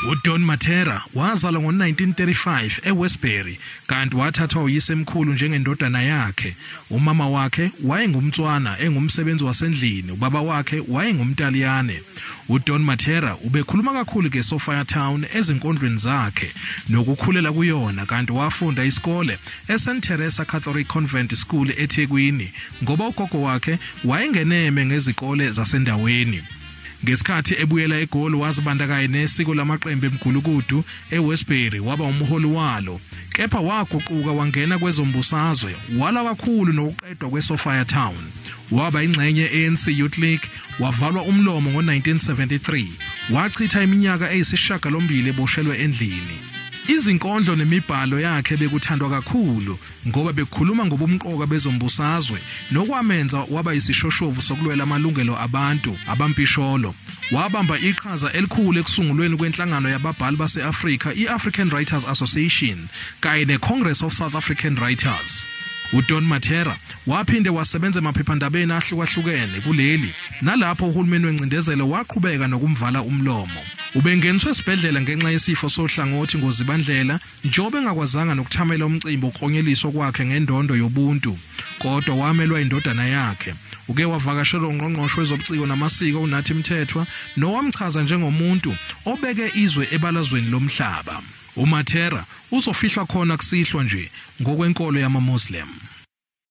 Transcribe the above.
UDon Mattera wazalwa ngo-1935 eWestbury kanti wathathwa uyisemkhulu njengendodana yakhe. Umama wakhe wayengumtswana engumsebenzi wasendlini, ubaba wakhe wayengumTaliyane. UDon Mattera ubekhuluma kakhulu ngeSophiatown ezinkondlweni zakhe nokukhulela kuyona, kanti wafunda isikole eSt Teresa Catholic Convent School eThekwini ngoba ugogo wakhe wayengeneme ngezikole zasendaweni. Ngesikhathi ebuyela eGoli wazibandakanya nesiko lamaqembu emgulukudu eWestbury, waba umholi walo, kepha waguquka wangena kwezombusazwe, wala kakhulu nokuqedwa kweSophiatown. Waba ingxenye ANC Youth League, wavalwa umlomo ngo-1973, wachitha iminyaka eyisishiyagalombili eboshelwe endlini. Izinkondlo nemibhalo yakhe bekuthandwa kakhulu ngoba bekukhuluma ngobumqoka bezombusazwe nokwamenza waba isishoshovu sokulwela amalungelo abantu abampisholo. Wabamba iqhaza elikhulu ekusungulweni kwenhlangano yababhali base-Afrika i-African Writers Association kanye ne-Congress of South African Writers. UDon Mattera waphinde wasebenza emaphephandabeni ahlukahlukene kuleli, nalapho uhulumeni wencindezelo waqhubeka nokumvala umlomo. Ubengeniswe esibhedlela ngenxa yesifo sohlangothi ngoZibandlela, njengoba engakwazanga nokuthamela umcimbi wokuklonyeliswa kwakhe ngendondo yobuntu, kodwa wamelwa indodana yakhe. Uke wavakashelwa ungqongqoshe wezobuciko namasiko uNathi Mthethwa, nowamchaza njengomuntu obeke izwe ebalazweni lomhlaba. UMattera uzofihlwa khona kusihlwa nje ngokwenkolo yamaMuslim.